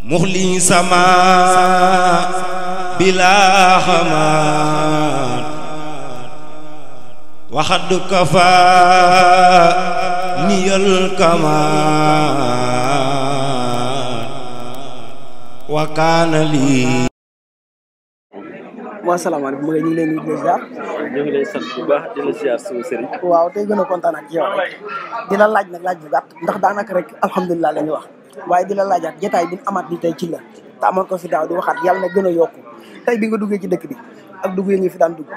muxli sama bila xamaat waxad kafa niyal kamaat wa kaana lii. waaw salaamaaleykum ñu ngi leen di ziar. ñu ngi lay sant bu baax di la ziar suñu sëriñ. waaw tey gën a kontaan ak yow rek di la laaj nag laaj bu gàtt ndax daanaka rek alhamdulilah la ñuy wax waaye di la laajaat jotaay bi ñu amaat ni tey ci la te amoon ko fi daaw di waxaat yàlla na gën a yokku tey bi nga duggee ci dëkk bi ak dugg yi nga fi daan dugg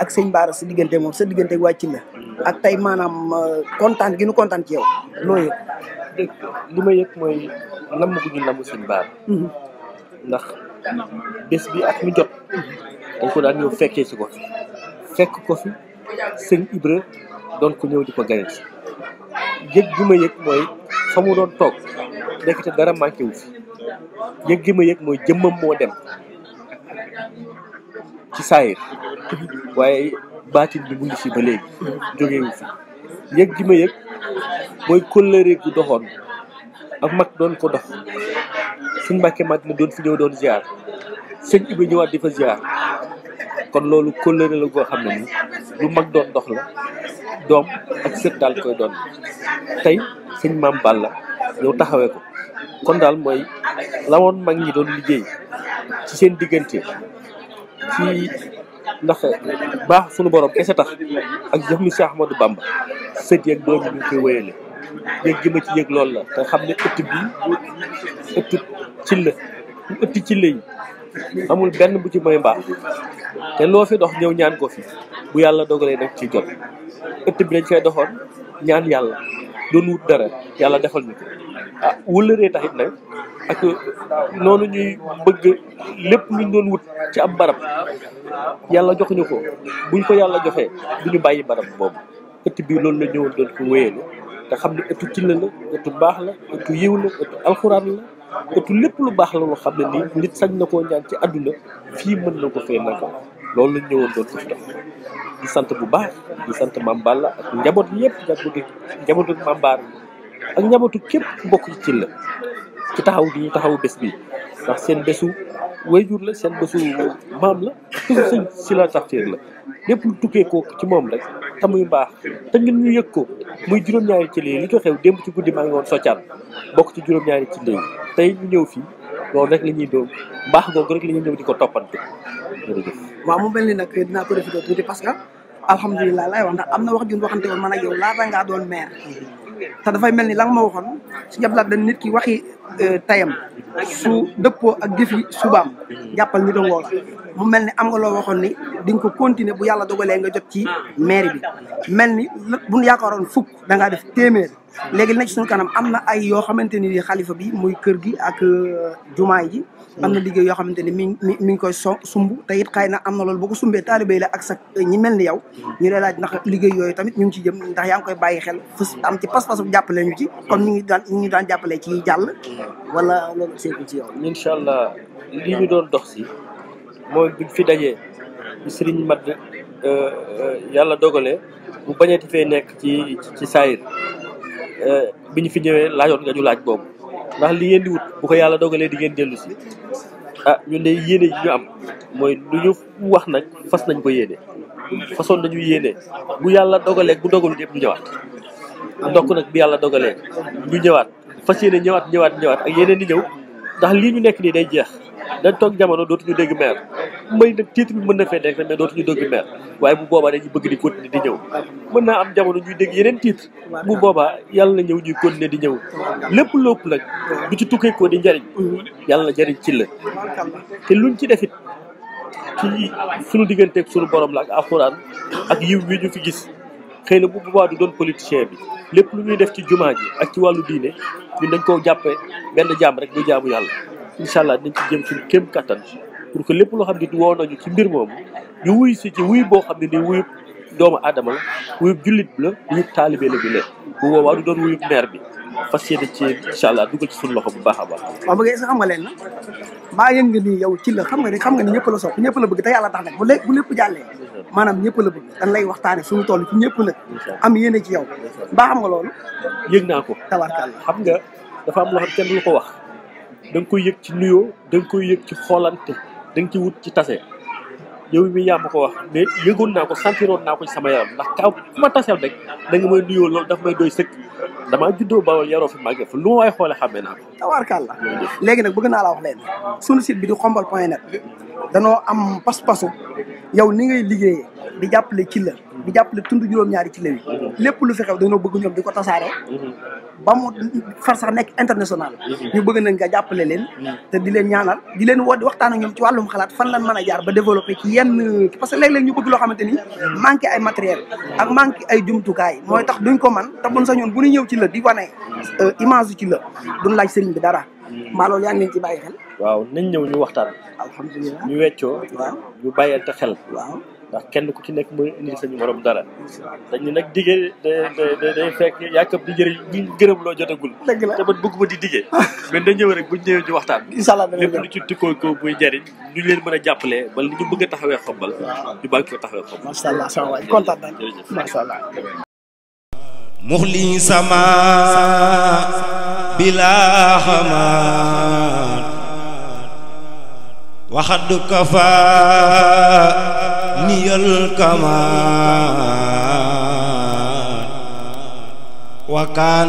ak sëñ Bara sa diggante moom sa diggante waa ci la ak tey maanaam kontaan gi nu kontaan ci yow loo yëg. dëgg li ma yëg mooy namm gu ñu namm sëñ Bara. ndax bés bi ak mu jot. dañ ko daan ñëw fekkee si ko fi fekk ko fi sëñ Ibra doon ko ñëw di ko gaye si yëg gi ma yëg mooy fa mu doon toog nekkate dara manqué wu fi yëg gi ma yëg mooy jëmmam moo dem ci saayir waaye baatin bi mu ngi fi ba léegi jógewu fi yëg gi ma yëg mooy kóllëre gu doxoon ak mag doon ko dox suñ Mbàkke mag na doon fi ñëw doon ziar sëñ Ibra ñëwaat di fa ziar kon loolu kóllëre la goo xam ne ni lu mag doon dox la doom ak sët daal koy doon tey sëñ Maam Balla ñëw taxawee ko kon daal mooy la woon mag ñi doon liggéey ci seen diggante ci ndax baax sunu borom kese tax ak jëf mi Cheikh Ahmadou Bamba sët yeeg doom yi ñu koy wéyale yëg gi ma ci yëg loolu la te xam ne ëtt bii ëttu ci la ëtti ci la yi amul benn bu ci mooy mbaax te loo fi dox ñëw ñaan ko fi bu yàlla dogalee nag ci jot ëtt bi dañ fay doxoon ñaan yàlla doon wut dara yàlla defal ñu ko ah wëllëree taxit nag ak noonu ñuy bëgg lépp luñ doon wut ci ab barab yàlla joxuñu ko buñ ko yàlla joxee duñu bàyyi barab boobu ëtt bi loolu la ñëwoon doon ko wéyale te xam ne ëttu ci la ëttu baax la ëttu yiw la ëttu alxuraan la ëttu lépp lu baax la loo xam ne nii nit sañ na koo ñaan ci àdduna fii mën na ko fee naka loolu lañ ñëwoon doon ko fi def di sant bu baax di sant Mame Balla ak njaboot yëpp njabootu Mame Bara ak njabootu képp bokk ci la ci taxaw di ñu taxaw bés bi ndax seen bésu wayjur la seen bésu maam la bésu sëñ si la tafsir la lépp lu tukkee ko ci moom rek te muy baax te ñun ñu yëg ko muy juróom-ñaari ci lii li ko xew démb ci guddi maa ngi woon soccaan bokk ci juróom-ñaari ci lii tey ñu ñëw fii loolu rek la ñuy doon baax googu rek la ñuy ñëw di ko toppante jërëjëf. waaw mu mel ni nag dinaa profité tuuti parce que alhamdulilah laay wax ndax am na wax ju ñu waxante woon man ak yow laata ngaa doon maire te dafay mel ni la nga ma waxoon si jablaat dañ nit ki waxi tayam su dëppoo ak jëfi subaam jàppal ni dongoo la mu mel ni am nga loo waxoon ni di nga ko continuer bu yàlla dogalee nga jot ci maire bi mel ni bu ñu yaakaaroon fukk da ngaa def téeméer léegi nag suñu kanam am na ay yoo xamante ni xalifa bi muy kër gi ak jumaay ji am na liggéey yoo xamante ni mi ngi koy sumb te it xëy na am na loolu boo ko sumbee taalibe la ak sa ñi mel ni yow ñu lay laaj ndax liggéey yooyu tamit ñu ngi ci jëm ndax yaa ngi koy bàyyi xel fës am ci pas-pas bu jàppale ñu ci comme ñu ngi daan jàppale ci jàll wala loolu seeku ci yow. incha allah li ñu doon dox si mooy buñ fi dajee sëriñ mat yàlla dogalee bu bañeeti fee nekk ci saayir bi ñu fi ñëwee laajoon nga ñu laaj boobu ndax li ngeen di wut bu ko yàlla dogalee di ngeen dellu si ah ñun de yéene yi ñu am mooy lu ñu wax nag fas nañ ko yéene façon nañu yéene bu yàlla dogalee bu dogalu yëpp ñu ñëwaat ndokk nag bi yàlla dogalee ñu ñëwaat fas yéene ñëwaat ak yeneen di ñëw ndax lii ñu nekk nii day jeex dañ toog jamono dootuñu dégg maire may nag titre bi mën na fee nekk mais dootuñu dégg maire waaye bu boobaa dañuy bëgg di continuer di ñëw mën naa am jamono ñuy dégg yeneen titre bu boobaa yàlla na ñëw ñuy continuer di ñëw lépp lépp nag du ci tukkee ko di njariñ yàlla na jariñ ci la te luñ ci defit ci suñu digganteeg suñu borom la ak alxuraan ak yiw wi ñu fi gis xëy na bu boobaa du doon politicien bi lépp lu ñuy def ci jumaa ji ak ci wàllu diine ñun dañ koo jàppee benn jaam rek muy jaamu yàlla incha allah dinañ ci jëm suñu kéem kattan pour que lépp loo xam ne woo nañu ci mbir moomu ñu wuy si ci wuy boo xam ne nii wuyub doomu aadama la wuyub jullit bi la wuyub taalibe la bi lee bu boobaa du doon wuyub maire bi fas yéene ci incha allah dugal ci suñu loxo bu baax a baax. waaw bëgg est-ce que xam nga leen na baa yëg nga ni yow ci la xam nga ni ñëpp la sopp ñëpp la bëgg te yàlla tax nag bu lépp jàllee maanaam ñëpp la bëgg dañ lay waxtaane suñu toll ci ñëpp nag am yéene ci yow baa xam nga loolu yëg naa ko tabarkàlla xam nga dafa am loo xam kenn lu ko wax da nga koy yëg ci nuyoo da nga koy yëg ci xoolante da nga ci wut ci tase yow mi yaa ma ko wax mais yëgoon naa ko sentiroon naa ko ci sama yaram ndax kaw ku ma taseel rek da nga may nuyoo loolu daf may doy sëkk damaa juddoo Bawol yaroo fi màggee fa lu ma waay xoolee xàmmee naa ko. tabaarkàlla léegi nag bëgg naa la wax leen sunu site bi di xombal.net danoo am pas-pasu yow ni ngay liggéeyee di jàppale ci la di jàppale tund juróom-ñaari ci la wi lépp lu fi xew dañoo bëgg ñoom di ko tasaare ba mu far sax nekk international ñu bëgg nañ nga jàppale leen te di leen ñaanal di leen woo di waxtaan ak ñoom ci wàllum xalaat fan lan mën a jaar ba développé ci yenn parce que léeg-léeg ñu bëgg loo xamante ni manqué ay matériel ak manqué ay jumtukaay mooy tax duñ ko man te buñ sañoon bu ñu ñëw ci la di wane image ci la duñ laaj sëriñ bi dara mbaa loolu yaa ngi leen ci bàyyi xel waaw nañ ñëw ñu waxtaan alhamdulilah ñu weccoo waaw ñu bàyyante xel waaw ndax kenn ku ci nekk mooy indi sañu morom dara dañu nag diggee day fekk yàkkab di jëriñ ñu gërëm loo jotagul dëgg la te man bëgguma di diggee mais dañ ñëw rek buñ ñëwee ñu waxtaan incha allah lépp lu ci tikkoo ko buy jëriñ ñu leen mën a jàppalee ba li ñu bëgg a taxawee Xombal ñu bàyyi ko taxawee Xombal macha allah sama waay kontaan nañ jërëjëf macha allah muxli sama bila xamaan waxad kafa niyal kamaan wa kaan